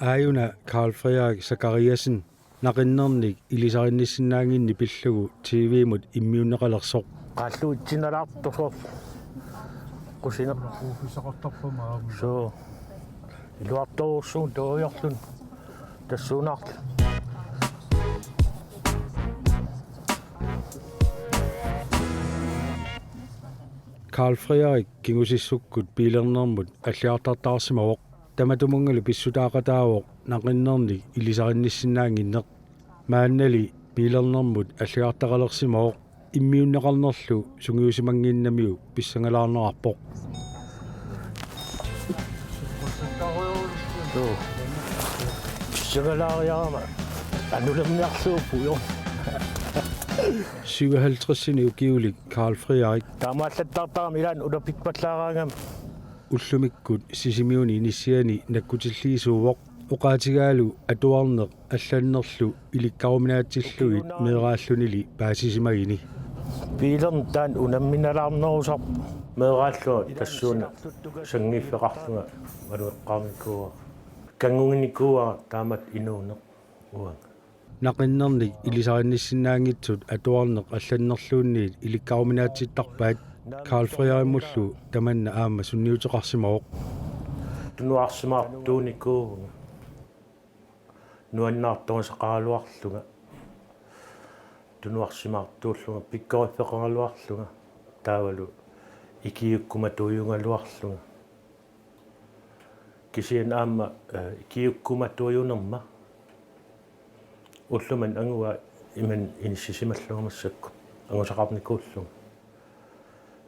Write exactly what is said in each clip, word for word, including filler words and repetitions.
Aajuna Karl Frederik Zachariasen naqinnernik ilisarinissinnaannginneq pillugu T V-mut immiunneqalersoq. Qalluitsinalaartorsoq. Qusina. Uuffisoqartarpama aamma. Suu. Iluartorsuun tuujorlun. Tassuunaarlu. Karl Frederik kingusissukkut biilernermut alliartartaarsimavoq. Tamatumunngalu pissutaaqataavoq naqinnernik ilisarinissinnaannginneq. Maannali biilernermut alliartaqalersimavoq. Immiunneqarnerlu sungiusimannginnamiuk pissangalaarnerarpoq. Suu. Pissangalaariarama anulerniarluuppugut. Syvoghalvtredsini ukiulik Karl Frederik. Taamaallattaartarami ilaanni ulapikpallaaraangama. Ullumikkut Sisimiuni inissiani nakkutilliisuuvoq, oqaatigaalu atuarneq allannerlu ilikkaruminaatsillugit meeraallunili paasisimagini. Biilerneq taanna unamminalaarnerusarpoq. Meeraallunga tassuuna sanngiiffeqarlunga malugeqqaarnikuuara. Kanngunginikuuara taamatut inuuneq uanga. Naqinnernik ilisarinissinnaanngitsut atuarneq allannerluunniit ilikkaruminaatsittarpaat. Karl Frederikimullu tamanna aamma sunniuteqarsimavoq. Tunuarsimaartuunikuuvunga. Nuannaartorujussuaqaraluarlunga. Tunuarsimaartuullunga, pikkoriffeqaraluarlunga. Taavalu ikiuukkumatuujugaluarlunga. Kisianni aamma, eh, ikiuukkumatuujunerma ullumimut angua ima inissisimallunga massakkut angusaqarnikuullunga.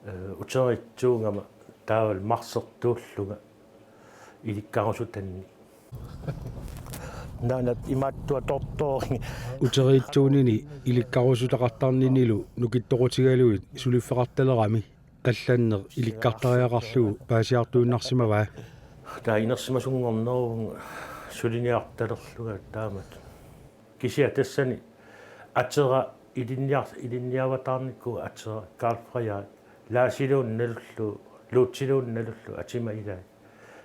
Eh, uteriitsuugama taavalu marsertuullunga ilikkarusutannik. Naanat imaattua tortoori. Uteriitsuunini ilikkarusutaqartarninilu nukittoqutigalugit suliffeqartalerami. Allanneq ilikkartariaqarlugu paasiartuinnarsimavaa. Taava inersimasunngorneruvunga suliniartalerlunga taamatut. Kisianni tassani atera ilinniar-, ilinniavataarnikuuvoq atera Karl Frederik. Laasiluunniit nalullugu, Luutsiluunniit nalullugu atima ilai.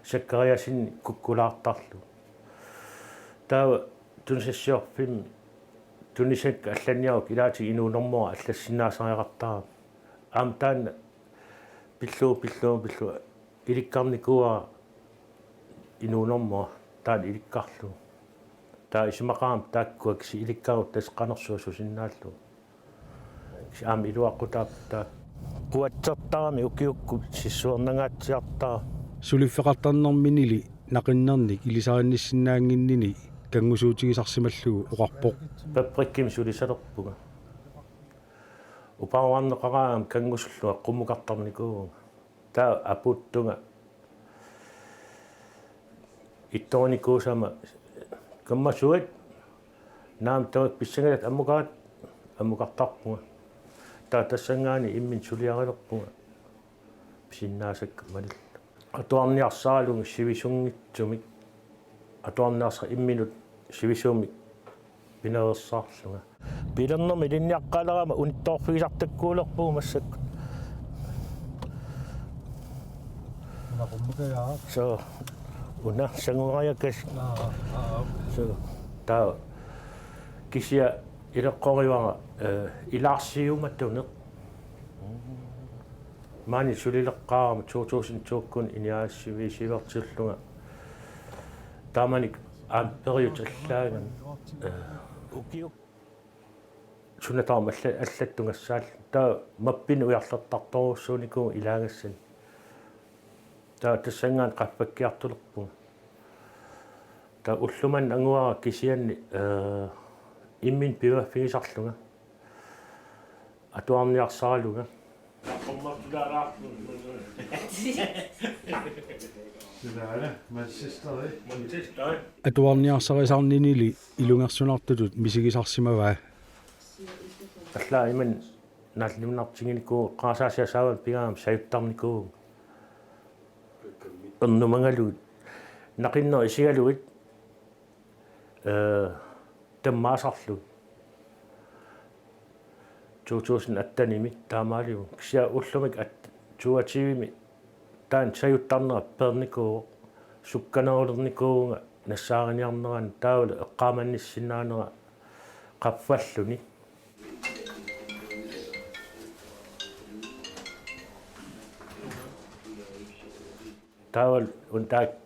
Zachariasen kukkulaartarlugu. Taava tunisassiorfimmi tunisakka allanniaruk ilaatigut inuunermut allassinnaasariaqartarami. Aamma taanna pillugu, pillugu, pillugu ilikkarnikuuara inuunermut taanna ilikkarlugu. Taava isumaqarama taakkua kisianni ilikkarutta tassa qanersuaq susinnaallugu. Kisianni aamma iluaqutaavoq taanna. Quatsertarami ukiukkut sissuernangaatsiartarami. Suliffeqartarnerminili naqinnernik ilisarinissinnaannginnini kanngusuutigisarsimallugu oqarpoq. Fabrikkimi sulisalerpunga. Uparuarneqaraangama kanngusullunga qummukartarnikuuvunga. Taava apuuttunga ittorinikuusama: Kamma suat? Naamik, tamakku pissangalat, ammukaat. Ammukartarpunga. Taava tassanngaanniit imminut suliarilerpunga pisinnaasakka malillugu. Atuarniarsaralunga sivisunngitsumik. Atuarniarsaq imminut sivisuumik pinaveersaarlunga. Biilernermik ilinniaqqaalerama unittoorfigisartakkuulerpugut massakkut. Una qummukajaaq. Suu, una sanguariakas. Aa, aa, okay. Suu, taava kisianni ileqqorivara, eh, ilaarsiumatuneq. Maani sulileqqaarama to tusind to-kkut iniaasiviisiivertillunga. Taamani aamma periutallaagami. Eh, ukiukkut sunataarma alla-, allattugassaallunga. Taava mappinnut ujarlertartorujussuunikuuvunga ilaagassani. Taava tassanngaanniit qaffakkiartulerpunga. Taava ullumimut anguara kisianni, eh, imminut pimaffigisarlunga. Atuarniarsaralunga. Atuarniarsarisarninili ilungersunartutut misigisarsimavaa. Allaat ima naalliunnartiginikuuvoq, qarasaasiaq saavani pigaangama sajuttarnikuuvunga. Ernumagalugit. Naqinneq isigalugit. Eh, tammaasarlugit. To tusind attenimi taamaaliuvoq. Kisianni ullumikkut at-, toogtyvemi taanna sajuttarnera peernikuuvoq. Sukkanerulernikuuvunga nassaariniarnerani taavalu eqqaamannissinnaanera qaffalluni. Taavalu una taakku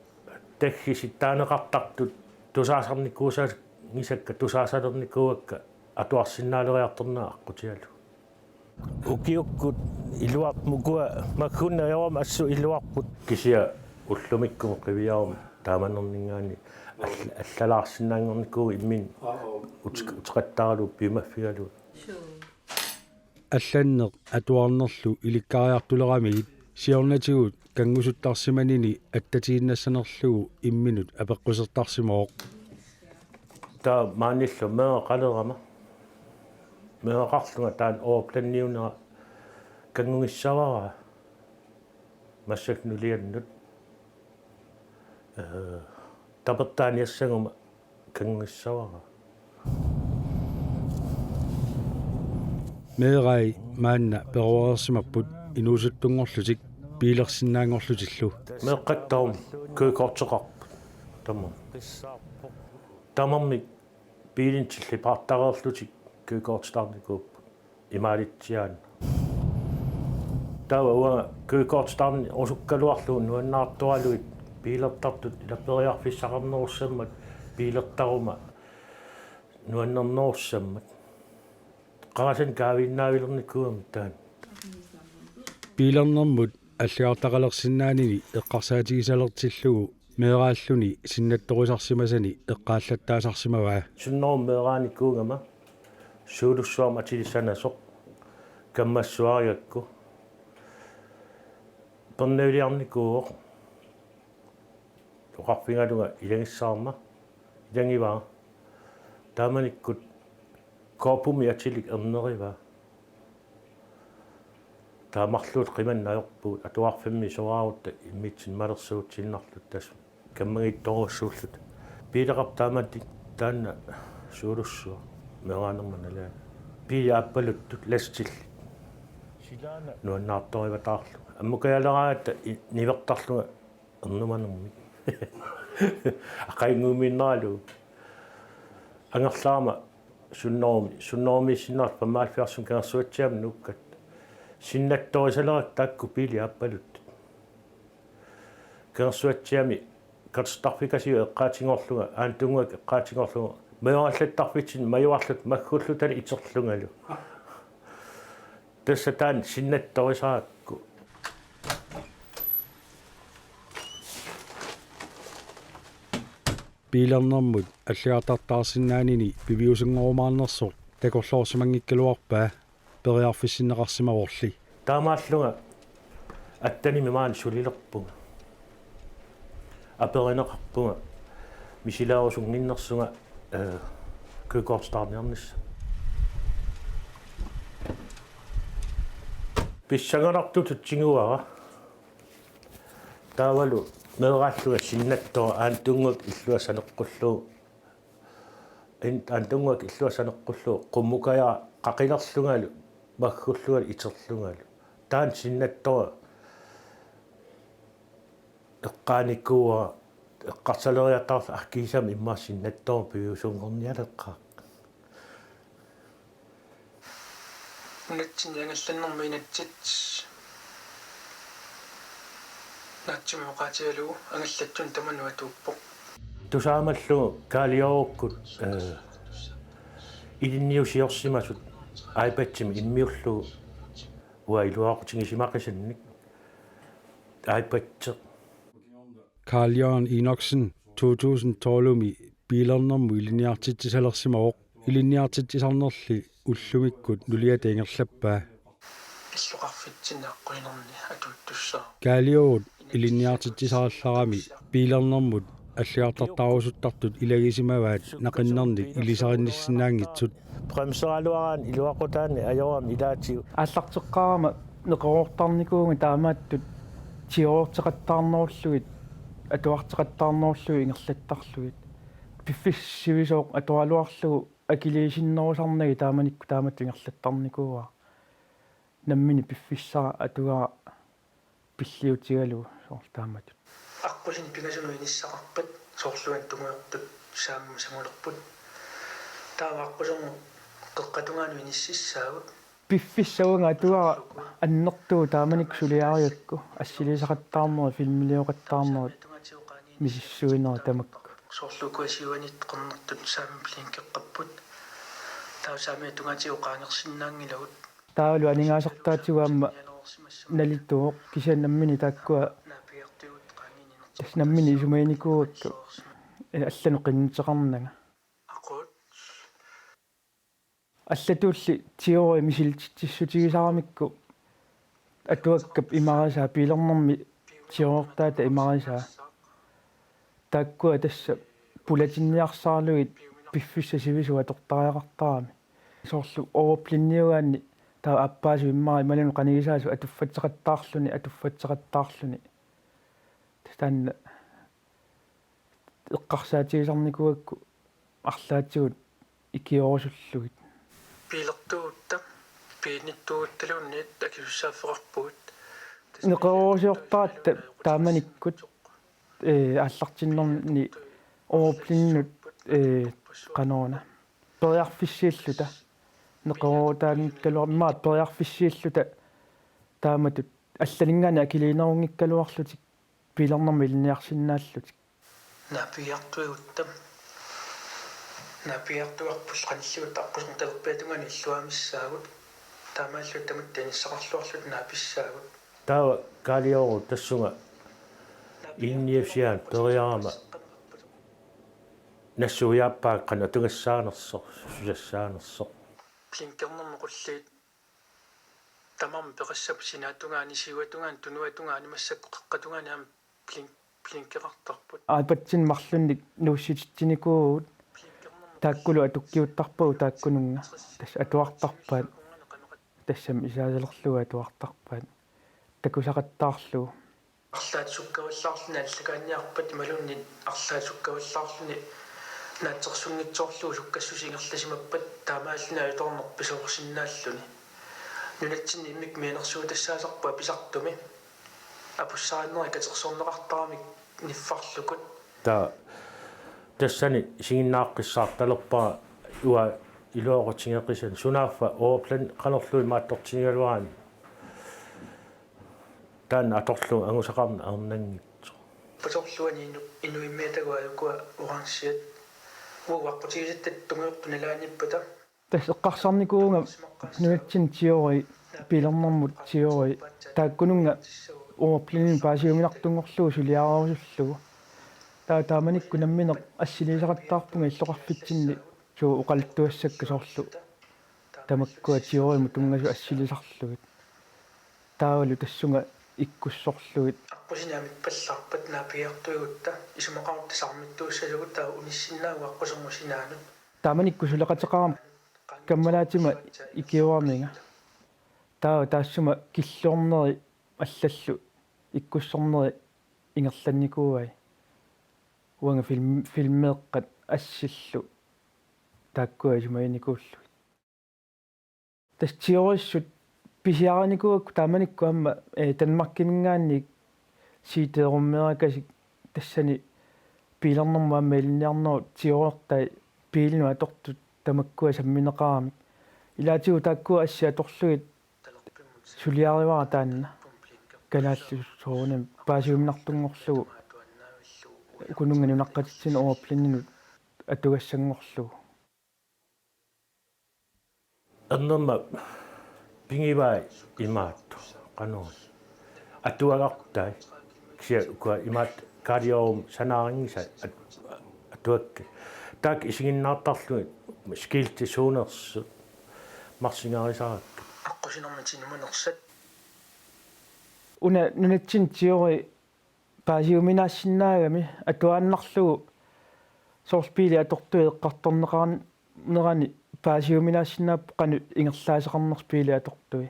taggisitaaneqartartut tusaasarnikuusagisakka tusaasalernikuuakka atuarsinnaaleriartornera aqqutigalugu. Ukiukkut iluarput ukua makkunneq ajorama assut iluarput. Kisianni ullumikkut qiviaruma taamannerninngaanniit all-, allalaarsinnaanngornikuuvoq imminut ut-, uteqattaralugu piumaffigalugu. Allanneq atuarnerlu ilikkariartuleramiit siornatigut kanngusuttarsimanini attatiinnassanerlugu imminut apeqqusertarsimavoq. Taava maanillu meeqqalerama. Meeqqarlunga taanna overblandiunera kanngugissavara. Massakkut nuliannut. Ee, tapertaaniassaguma kanngugissavara. Meerai maanna peroreersimapput inuusuttunngorlutik biilersinnaanngorlutillu. Meeqqat tamarmik kørekorteqarput. Tamarmik. Tamarmik biilinik tillipaartareerlutik kørekortitaarnikuupput. Imaalitsiaanna. Taava uanga kørekortitaarneq usukkaluarlugu nuannaartoralugit biilertartut ila periarfissaqarnerussammat biilertaruma nuannernerussammat. Qarasanik kaaviinnaavilernikuugami taanna. Biilernermut allagartaqalersinnaanini eqqarsaatigisalertillugu meeraalluni sinnattorisarsimasani eqqaallattaasarsimavaa. Sunnerumik meeraanikuugama suulussuarmik atilisanasoq kammassuarigakku. Pernaviliarnikuuvoq. Oqarfigalunga ilagissaarma. Ilagivara. Taamanikkut koopumi atilik ernerivaa. Taava marluulluta qimanneq ajorpugut atuarfimmi soraarutta immitsinnut malersuutsiinnarluta tassa kammagiittorujussuulluta. Biileqarpoq taamani taanna suulussuaq meeraanerma nalaani. Biilit aappaluttut lastillit. Nuannaartorivataarlunga. Ammukaajaleraangatta i-, nivertarlunga ernumanermik. Aqagunnguumiinnaralugu. Angerlarama sunnerumi, sunnerumiissinnaasoq femoghalvfjerdsimi Kangersuatsiaamut nuukkatta. Sinnattorisalerakkit taakku biilit aappaluttut. Kangersuatsiaami katertarfikasiup eqqaatinngorlunga, Aantunnguaq eqqaatinngorlunga, majuallattarfitsinni majuarluta maggullutali iterlungalu. Tassa taanna sinnattorisarakku. Biilernermut allagartartaarsinnaanini piviusanngorumaarnersoq takorloorsimanngikkaluarpaa periarfissinneqarsimavorli. Taamaallunga attenimi maani sulilerpunga. Aperineqarpunga misileerusunnginnersunga, ee, kørekortitaarniarnissaq. Pissanganartutut tiguara. Taavalu meeraallunga sinnattoq Aantunnguaq illuatungaani saneqqullugu. In-, Aantunnguaq illuatungaani saneqqullugu qummukajara qaqilerlungalu, maggullungalu, iterlungalu. Taanna sinnattoq eqqaanikuuara eqqarsaleriataarlunga, ah, kiisami immaqa sinnattoq piviusunngornialeqqaaq. Nunatsinni angallannermi inatsit naatsumik oqaatigalugu angallattunik tamanut atuuppoq. Tusaamallugu Kaalioorukkut, ee, ilinniusiorsimasut iPadimik immiullugu uanga iluaqutigisimaqisannik iPad. Karl Jørgen Enoksen to tusind tolvimi biilernermut ilinniartitsisalersimavoq. Ilinniartitsisarnerli ullumikkut nuliata ingerlappaa. Illoqarfitsinni aqqusinerni atuuttussaavoq. Kaalioorup ilinniartitsisarallarami biilernermut allagartartaarusuttartut ilagisimavaat naqinnernik ilisarinnissinnaanngitsut. Bremseraluaraanni iluaqutaani ajorami ilaatigut. Aallarteqqaarama neqeroortarnikuuvunga taamaattut tigoorteqattaarnerullugit, atuarteqattaarnerullugit ingerlattarlugit. Piffissaq sivisooq atoraluarlugu akiliisinnerusarnagit taamanikkut taamatut ingerlattarnikuuara. Nammineq piffissaq atugaaq pilliutigalugu soorlu taamatut. Aqqusineq pingasunut inissaqarpat Soorluan tungujortut saammat sangulerput. Taava aqqusermut qeqqata tungaanut inississaagut. Piffissap uanga atuagara annertuvoq taamanikkut suliarigakku, assilisaqattaarnerit, filmilioqattaarnerit, misissuinerit tamakku. Soorlu ukua siuaniittut qernertut saammat blinkeqqapput. Taava saamiata tungaatigut qaangersinnaanngilagut. Taavalu aningaasartaatigut aamma nalitooq, kisianni nammineq taakkua tassa nammineq isumaginikuuakka, eh, allanut qinnuteqarnanga. Aqut. Allatulli tiori misilitsitsissutigisaramikku atuakkap imarisaa, biilernermi tiorertaata imarisaa. Taakkua tassa pulatinniarsaralugit piffissap sivisup atortariaqartarami. Soorlu overbliniugaanni taava aappaasut immaqa imaluunniit qanigisaasut atuffatseqattaarluni, atuffatseqattaarluni. Tassa taanna eqqarsaatigisarnikuugakku arlaatigut ikiorusullugit. Biilertuugutta, biilinittuuguttaluunniit akisussaaffeqarpugut. Neqeroorusiortaratta taamanikkut, eh, aallartinnerni overblininut, eh, qanoruna. Periarfissiilluta. Neqeroorutaanngikkaluar-, immaqa periarfissiilluta taamatut allaninngaanniit akiliinerunngikkaluarlutik biilernermik ilinniarsinnaallutik. Naapigiartuigutta. Naapigiartugarput qanilligut aqqusermut talerpiata tungaanut illuamissaagut. Taamaalilluta tamatta inissaqarluarluta naapissaagut. Taava Kaalioorup tassunga ilinniassiaanut periarama nassuiaappaa qanoq atugassaanersoq, susassaanersoq. Blinkernermut qulliit tamarmik peqassapput, sinaata tungaani, siua tungaani, tunua tungaani, massakkut qeqqata tungaani aamma blink-, blinkeqartarput. Aapatsinni marlunnik nuussititsinikuuvugut, taakkulu atukkiuttarpagut taakkununnga. Tassa atuartarpaat. Tassami isaasalerlugu atuartarpaat. Takusaqattaarlugu. Arlaat sukkavallaarluni allakaanniarpat imaluunniit arlaat sukkavallaarluni naatsorsunngitsoorlugu sukkassuseq ingerlasimappat taamaalluni ajutoorneq pisoorsinnaalluni. Nunatsinni immikkut mianersuutassaasarput apisartumi. Apussaarinnerit katersorneqartaramik niffarlukut. Taava tassani isiginnaaqqissaartalerpara uanga iluaqutigeqisani, sunaaffa overblani qanorluunniit imaattortigigaluarami. Taanna atorlugu angusaqarneq ajornanngitsoq. Pasorluani inu-, inuimmiatagut ajukua orangiat. Uagut aqqutigisatta tungujortut nalaaniippata. Tassa eqqarsarnikuuvunga nunatsinni tiori, biilernermut tiori, taakkununnga overblaninik paasiuminartunngorlugu suliarerusullugu. Taava taamanikkut nammineq assiliisaqattaarpunga illoqarfitsinni suut oqaluttuassakka soorlu tamakkua tiorimut tunngasut assilisarlugit. Taavalu tassunga ikkussorlugit. Aqqusineq amippallaarpat naapigiartuigutta, isumaqarutta saarmittuussasugut, taava unissinnaavugut aqqusermut sinaanut. Taamanikkut suleqateqarama kammalaatima ikioramiga. Taava taassuma killiorneri allallu ikkussorneri ingerlannikuuai. Uanga film-, filmeeqqat assillu taakkua isumaginikuullugit. Tassa tiorissut pisiarinikuuakku taamanikkut aamma, eh, Danmarkiminngaanniit C D-rummeerakasik, tassani biilernermut aamma ilinniarnerup tiorertai biilinut atortut tamakkua sammineqaramik. Ilaatigut taakkua assit atorlugit suliarivara taanna. Kalaallisut soorunami paasiuminartunngorlugu ukununnga nunaqqatitsinnut overblaninut atugassanngorlugu. Ernerma pigivai imaattoq, qanoq atuagartai, kisianni ukua imaattoq Kaalioorup sanaarinngisa at-, atuakkat. Taakku isiginnaartarlugit skiltitsinersut marsingarisarakkit. Aqqusinermik tinumanersat. Una nunatsinni tiori paasiuminaassinnaagami atuaannarlugu, soorlu biili atortui eqqartorneqarnerani paasiuminaassinnaapput qanoq ingerlaaseqarnersoq biili atortui.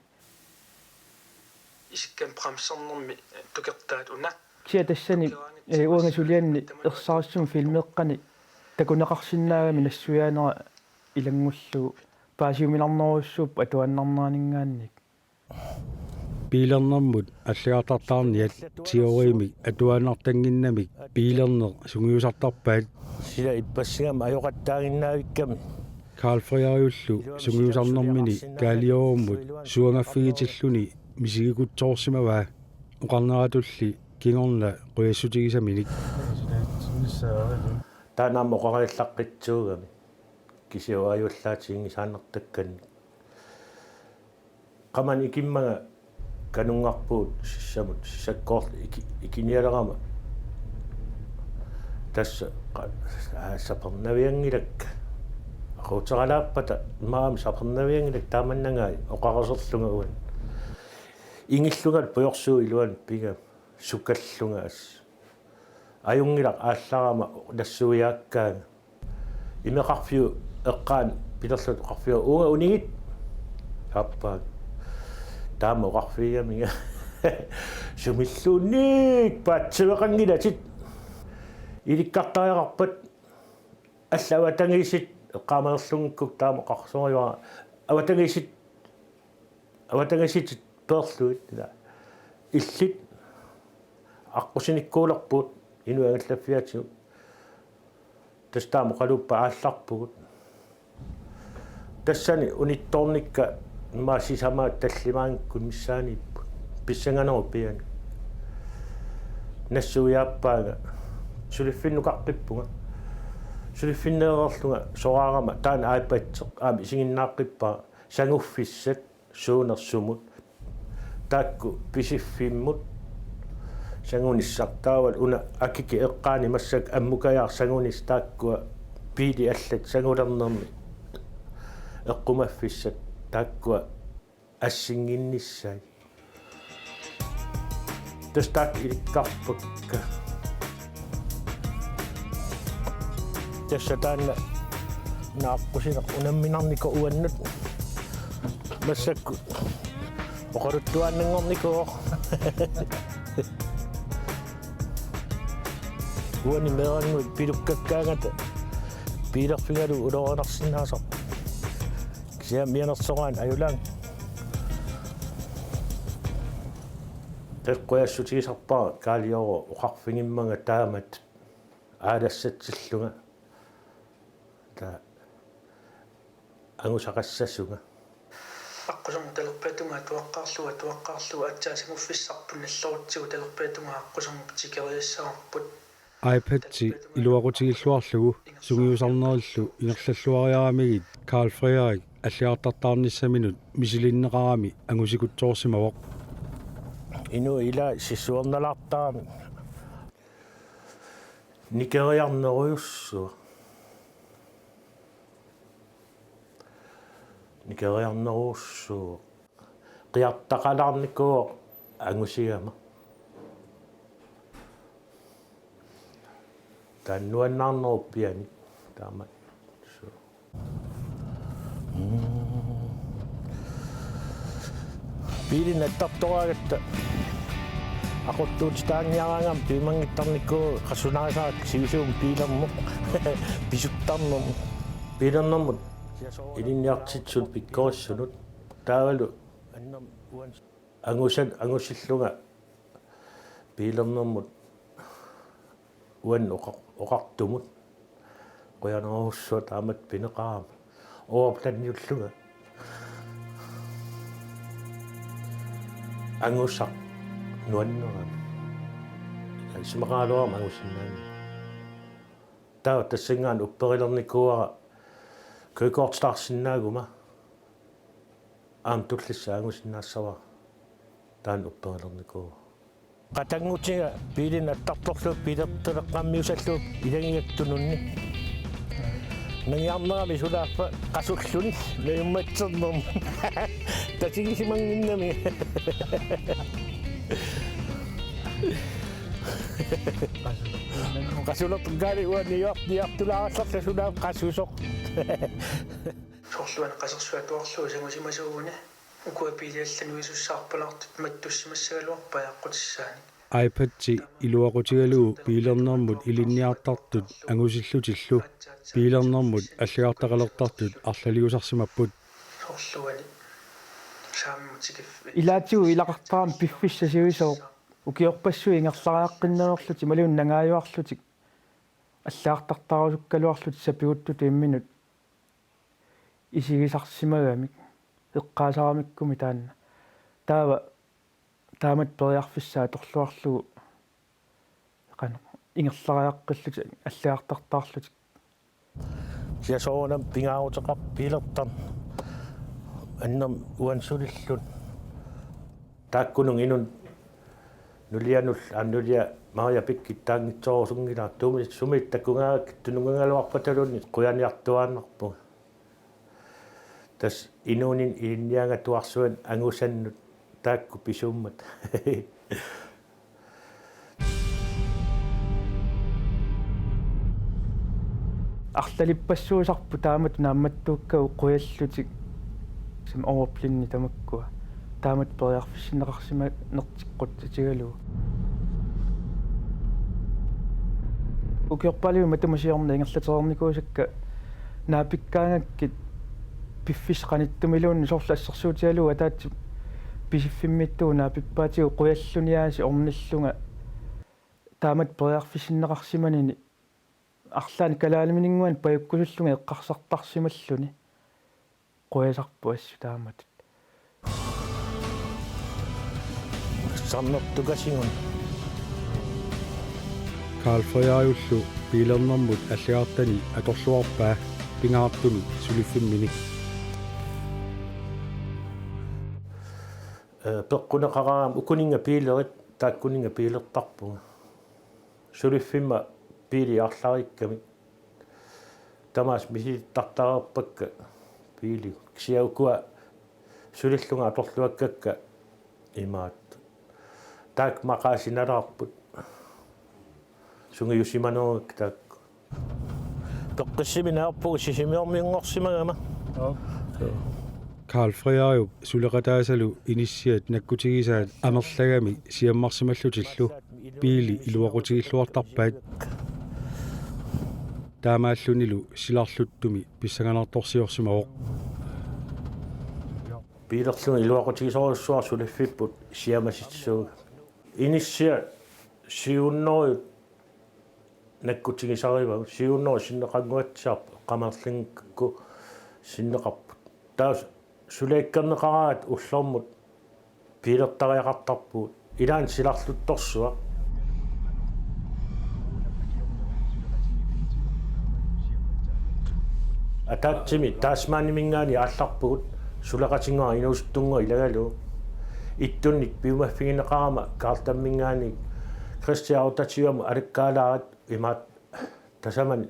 Isikkamik bremsernermi tukertaat una. Kisianni tassani, eh, uanga sulianni ersarissumik filmeeqqani takuneqarsinnaagami nassuiaanera ilanngullugu paasiuminarnerujussuupput atuaannarneraninngaanniit. Biilernermut allagartartaarniat teorimik atuaannartannginnamik biilerneq sungiusartarpaat. Sila ippassigami ajoqattaaginnaavikkami. Karl Frederikullu sungiusarnermini Kaaliorumut suangaffigitilluni misigikutsoorsimavaa, oqarneratulli kingorna qujassutigisaminik. Taanna aamma oqariallaqqitsuugami kisianni ajuallaatiginngisaannartakkannik. Qamani ikimmanga kanunngarpugut sissamut, sissakkoorluni iki-, ikinialerama. Tassa qa-, aa, sapernavianngilakka. Aquuteralaappata maama sapernavianngilakka, taamannangajaat oqareerlunga uani. Ingillunga pujorsuup iluani pigami, sukallunga assut. Ajunngilaq aallarama nassuiaakkaanga. Imeqarfiup eqqaani pilerluta oqarfigaa: "Uunga unigit." Aappaa. Taama oqarfigigaminga: "Sumilluunniit paatsiveqanngilatit. Ilikkartariaqarpat allat avatangiisit." Eqqaamanerlunngikkukkit taama oqarsorujuara: "Avatangiisit, avatangiisit peerlugit, ila illit aqqusinikkuulerpugut inuit angallaffiatigut." Tassa taama oqaluuppaa aallarpugut. Tassani unittoornikka immaqa sisamaat tallimaanngikkunik missaaniipput. Pissanganerup piani. Nassuiaappaanga. Suliffinnukaqqippunga. Suliffinneereerlunga soraarama taanna iPad-eq aamma isiginnaaqqippunga. Sanguffissat suunersumut. Taakku pisiffimmut sangunissaq, taavalu una akiki eqqaani massakkut ammukajaaq sangunissaq, taakkua biilit allat sangulernermi eqqumaffissat, taakkua assinnginnissai. Tassa taakku ilikkarpakka. Tassa taanna naaqqusineq unamminarnikoq uannut. Massakkut oqaluttuaannanngornikuuvoq. Uani meerannguit pilukkakkaangata biilerfigalugu ulorianarsinnaasarpoq. Kisianni mianersoraanni ajulaannga. Tassa qujassutigisarpara Kaaliorooq oqarfigimmanga taamatut aalassatsillunga. Taava angusaqassasunga. Aqqusermut talerpiata tungaa atuaqqaarlugu, atuaqqaarlugu aatsaat sanguffissarput nallerutsigu talerpiata tungaa aqqusermut tikeriassavarput. iPad-i iluaqutigilluarlugu sungiusarnerillu ingerlalluariaramigit Karl Frederik allagartartaarnissaminut misilinneqarami angusikutsoorsimavoq. Inuit ilaat sissuernalaartaramik. Nikeriarnerujussuaq. Nikeriarnerujussuaq. Qiartaqalaarnikuuvoq angusigama. Taanna nuannaarnerup piani taama. Biilit attartoraagatta aquttuutitaanngiaraangama piumanngittarnikuuvoq qasunarisaarakku sivisuumik biilerneq pisuttarnermut. Biilernermut ilinniartitsisut pikkorissunut taavalu angusat angusillunga biilernermut uannut oqar-, oqartumut. Qujanarujussuaq taamatut pineqarama. Overblandiullunga. Angusaq nuannerami. Isumaqaraluarama angusinnaanera. Taava tassanngaannaq upperilernikuuara kørekortitaarsinnaaguma. Aamma tullissaa angusinnaassavara. Taanna upperilernikuuara. Qatanngutiga biilinik attartorlugu biilertuleqqammiusallugu ilagigakku tununni. Nangiarnerami sulaappa qasulluni najummatsernermut. Tatigisimannginnami. Qasulertukkani uani niar-, niartulaarallarlu sulaap qasusoq. Soorlu uani qasersuaq atuarlugu sangusimasuuguni. Ukua biilit allat nuisussaarpalaartut mattussimassagaluarpai aqqutissaanik. iPad-i iluaqutigalugu biilernermut ilinniartartut angusillutillu biilernermut allagartaqalertartut arlaliusarsimapput. Soorlu uani Ilaatigut ilaqartarami piffissaq sivisooq ukiorpassuit ingerlariaqqinnaveerlutik imaluunniit nangaajuarlutik allagartartarusukkaluarlutik sapiuttutut imminut isigisarsimagamik eqqaasaramikkummi taanna. Taava taamatut periarfissaq atorluarlugu qanoq ingerlariaqqillutik allagartartaarlutik. Kisianni soorunami pingaaruteqarpoq biilertarneq. Annermik uani sulilluni. Taakkununnga inunnut nulianullu, aamma nulia Maria Pikkittaanngitsorusunngilara, tuumi sumi takkungaarakkit tununngaluarpataluunniit qujaniartuaannarpunga. Tassa inuuninni ilinniagatuarsuani angusannut taakku pisuummata. Arlalippassuusarput taamatut naammattuukkagut qujallutik, som overblikki tamakkua. Taamatut periarfissinneqarsimanertik qutsatigalugu. Ukiorpaaluit matuma siorna ingerlatereernikuusakka naapikkaangakkit piffissaq qanittumiluunniit, soorlu assersuutigalugu ataatsip Pisiffimmiittugut naapippaatigut qujalluniaasiit ornillunga taamatut periarfissinneqarsimanini arlaannik kalaaliminnguanik pajukkusullunga eqqarsartarsimalluni. Qujasarput assut taamatut. Sarnertukasigun. Karl Frederikullu biilernermut allagartani atorluarpaa pingaartumik suliffimmini. Ee, peqquneqaraangama ukuninnga biilerit, taakkuninnga biilertarpunga. Suliffimma biili arlariikkamik. Tamaasa misilittartareerpakka biiligut. Kisianni ukua sulillunga atorluakkakka imaattoq. Taakku maqaasinalaarput. Sungiusimanerugakkit taakku. Peqqissimik naappugut Sisimiormiunngorsimagama. Karl Frederikup suleqataasalu inissiat nakkutigisaat amerlagami siammarsimallutillu biili iluaqutigilluartarpaat. Taamaallunilu silarluttumi pissanganartorsiorsimavoq. Biilerlunga iluaqutigisorujussuara suliffipput siamasitsisuugami. Inissiat siunnerujut nakkutigisarivagut, siunnerup sinneqannguatsiarput, eqqamerlinngikkakkit sinneqarput. Taava suliakkerneqaraangat ullormut biilertariaqartarpugut. Ilaanni silarluttorsuaq. Ataatsimi Tasmaniaminngaanniit aallarpugut, suleqatinngua inuusuttunnguaq ilagalugu. Ittunnik piumaffigineqarama Karl Tamminngaanniit Christian Autatiuamut alakkaalaarit, imaattoq tasamani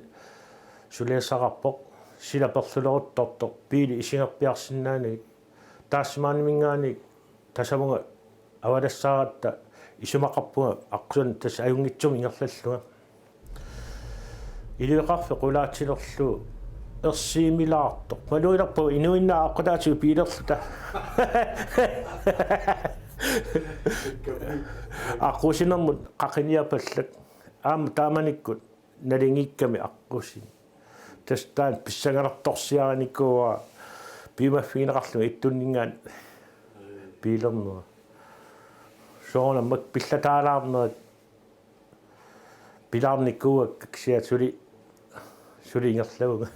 suliassaqarpoq, sila perluleruttortoq biili isigerpiarsinnaanagit. Tasmaniaminngaanniit tasamunga avalassaaratta isumaqarpunga aqqusanik tassa ajunngitsumik ingerlallunga. Iliveqarfik qulaatilerlugu ersiimilaartoq. Malugilerpagut inuinnaat aqqutaatigut biilerluta. Aqqusinermut qaqiniapallak. Aamma taamanikkut naligiikkami aqqusineq. Tassa taanna pissanganartorsiarinikuuara piumaffigineqarlunga ittunninngaanniit biilernera. Soorunami pillataalaarnerit pilaarnikuuakka kisianni suli, suli ingerlavunga.